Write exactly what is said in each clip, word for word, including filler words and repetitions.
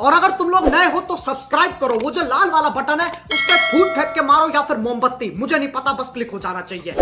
और अगर तुम लोग नए हो तो सब्सक्राइब करो, वो जो लाल वाला बटन है उस पर फूट फेंक के मारो या फिर मोमबत्ती, मुझे नहीं पता, बस क्लिक हो जाना चाहिए।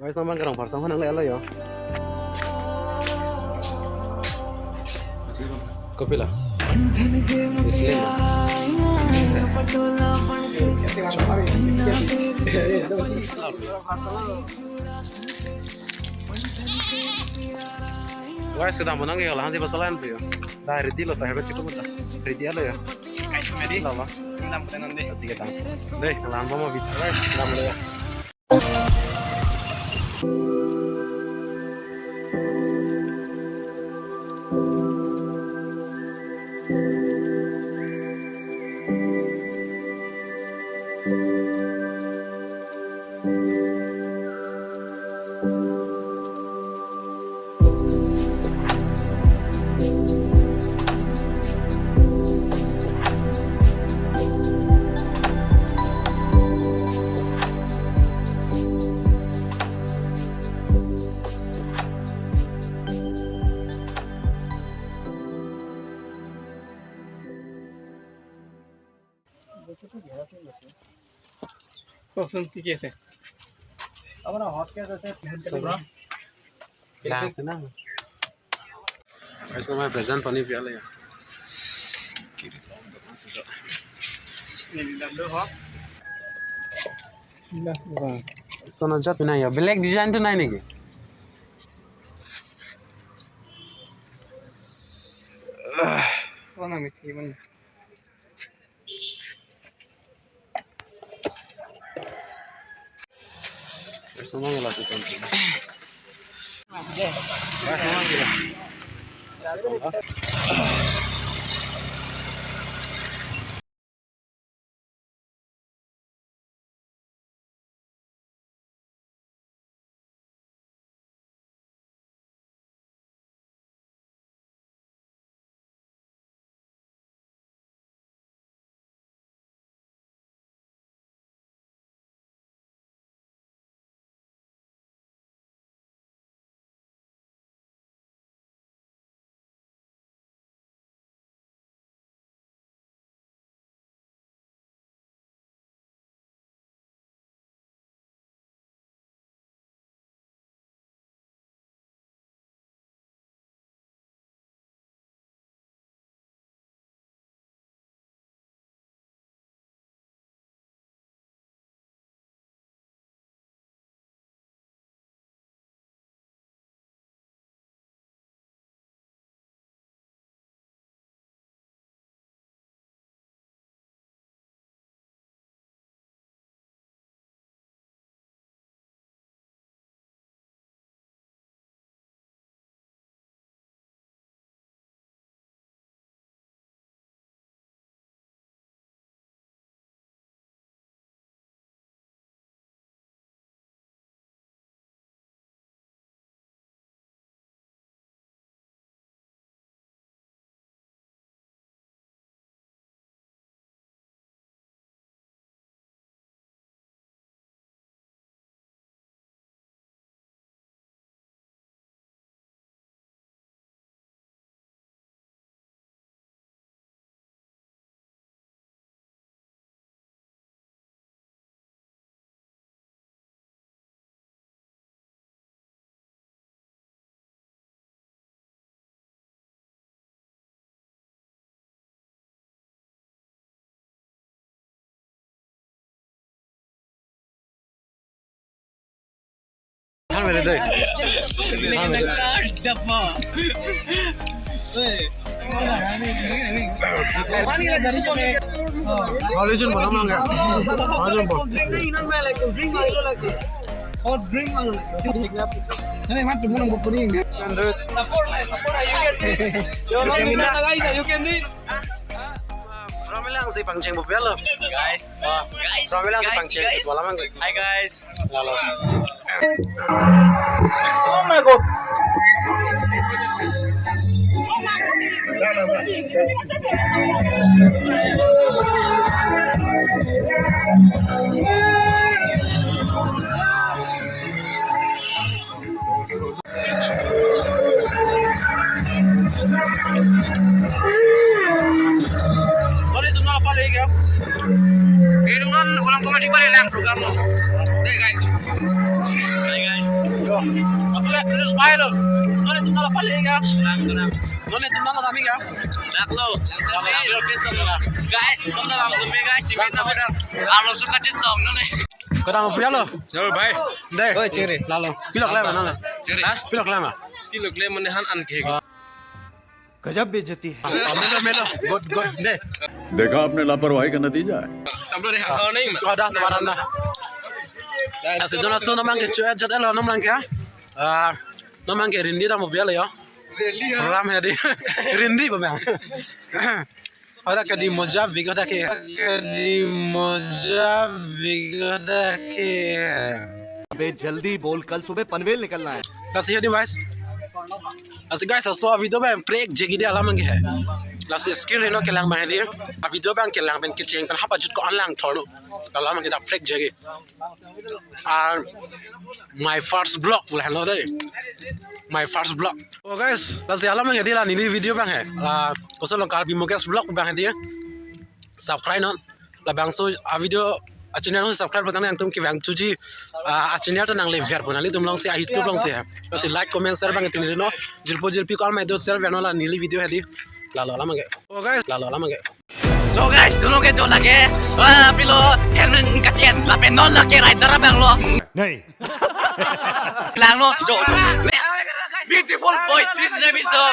Guys, naman karong parsam hanang lelo yo. Kopi la. Isli. Guys, sedang menang yo, lahan di pasalan tu yo. Dah ready lo, dah hebat cukup dah. Ready alo yo. Guys, ready? Lama. Enam persen nanti. Sige, tang. Deh, lahan mau bit. Guys, enam lo yo. কওকচোন, কি কি আছে? আপোনাৰ hot cake আছে, চব। লা আছে না? Guys, মই present pani piyale ya. Sono jat pinai ya. Black design tu nai niki? Mana mixi mana? Guys, naman wala si Tonton. Guys, naman wala. Si Tonton. Han mele doi. Han mele. Origin bola mangga. Origin bola. Ini mah cuma nunggu kuning. Support, support, you can do it. Ramai lang si pangcheng bopialo. Guys. Ramai lang si pangcheng bola mangga. Hi guys. Lalo. Oh my God. Nonle itum nangpale ke? Itum non ulang comedy pale lang program lo. Dei guys. Hi guys. Yo. Apu ya terus baik lo. Nonle itum nangpale ke? Tenang, tenang. Nonle itum nangdam ke? Dak lo. Guys, guys, teman-teman guys, cimit na benar. Alo suka citong nonle. Kadang apu ya lo? Yo, bye. Dei. Oi, chiri. Lalo. Pilok lem nonle. Chiri. Hah? Pilok lem. Pilok lem mane han an ke. गजब बेइज्जती है। Melo, melo. Good, good. Dei. देखा आपने लापरवाही का नतीजा है। Tablo dei, oh, nahi ma. Ada tawaran dah. Asi dona tu namang ke cuek jat elo namang ke. Ah, namang ke rindi dah mobil ya. Ram ya di. Rindi ba bang. Ada ke di moja big ada ke. Ke di moja big ada ke. अबे जल्दी बोल, कल सुबह पनवेल निकलना है। Lasi ya di guys. Lasi guys, asto video bang prek jegi di alam ke hai. Lasi screen reno kelang bang di. Video bang kelang pen kecheng pen hapa jut ko anlang thorno. Alam kita prek jegi. Ah, my first vlog lah lo dei. My first vlog. Oh guys, lasi alam ke di la neli video bang hai. La koso lo Karbi Mukesh vlog bang hai di. Subscribe non. Labangso a video a channel subscribe butang nangtum kevang chuji a channel ta nanglever pon nelitum alongsi a YouTube alongsi. Lasi like comment share bang tini no. Jirpo jirpi call mai do share verno la neli video hai di. Lalo alam ke. Oh guys, lalo alam ke. So guys, suno ke jo lage. Ah, pilo helmet kachen lapen non lake rider bang lo. नहीं। Lang lo jo. Beautiful boy, this name is the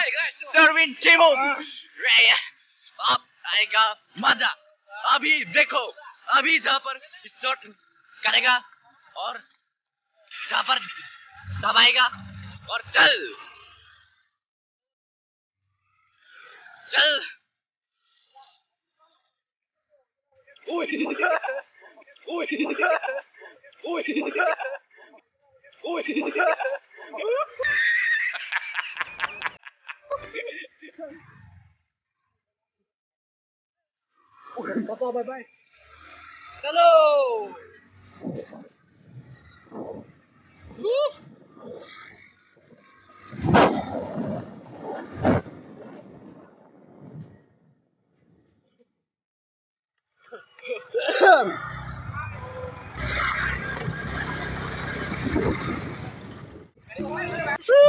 Sherwin Chimum. अब आएगा मजा। अभी देखो, अभी जहाँ पर start करेगा और जहाँ पर दबाएगा और चल, चल। Papa, bye bye. चलो।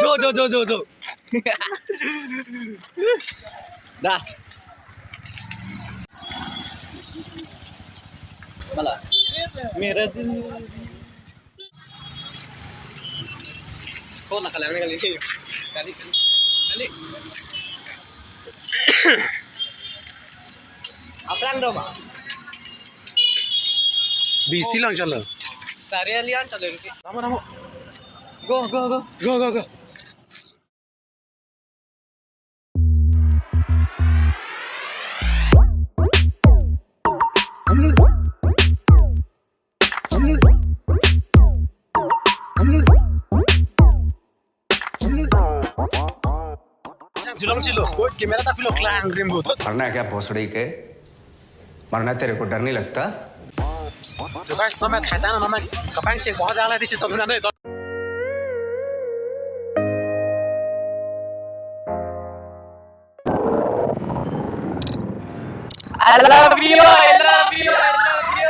जो, जो, जो, जो, जो। दा। Bala. मेरा दिल। Ko nakalang kali. Kali, kali. Kali. Aphrang do ma? Bisi lang chalo. Sari alian chalo ki. Lama, lama. Go, go, go. Go, go, go. Chilong chilo, koi camera ta pilo klang rim go. मरना है क्या भोसड़ी के? मरना तेरे को डर नहीं लगता? To guys, non mai khai ta non mai kapangcheng ko da la di chitom na ne. I love you, I love you, I love you.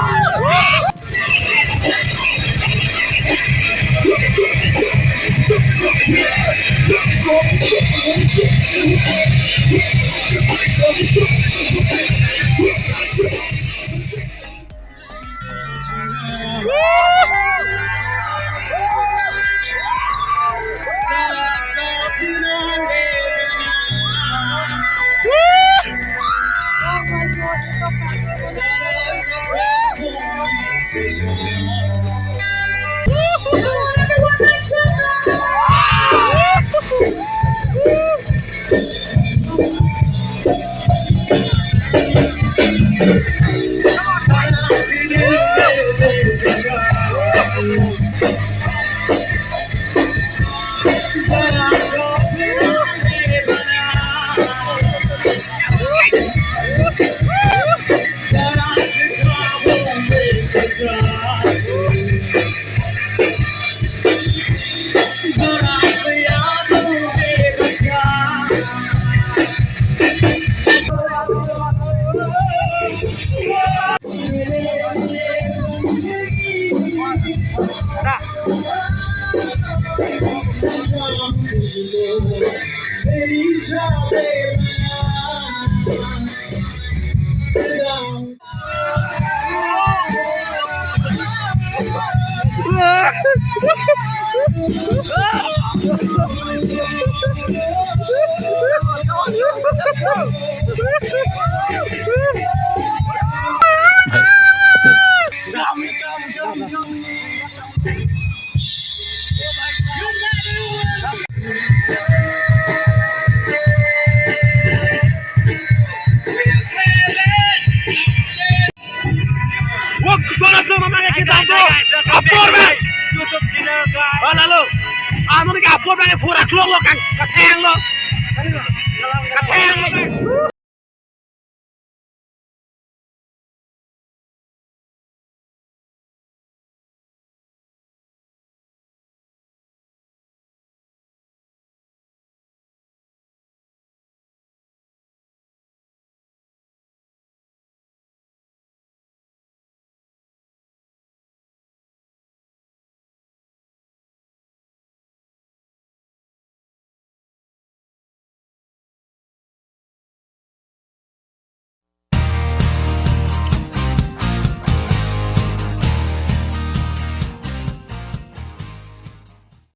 Wah, kotor atum, mama, kita tuh. Apor, Bang. YouTube channel, guys. Oh, lalu. Anu ke apor, Bang, pura klong lo, Kang. Katheng lo. Katheng lo, Bang.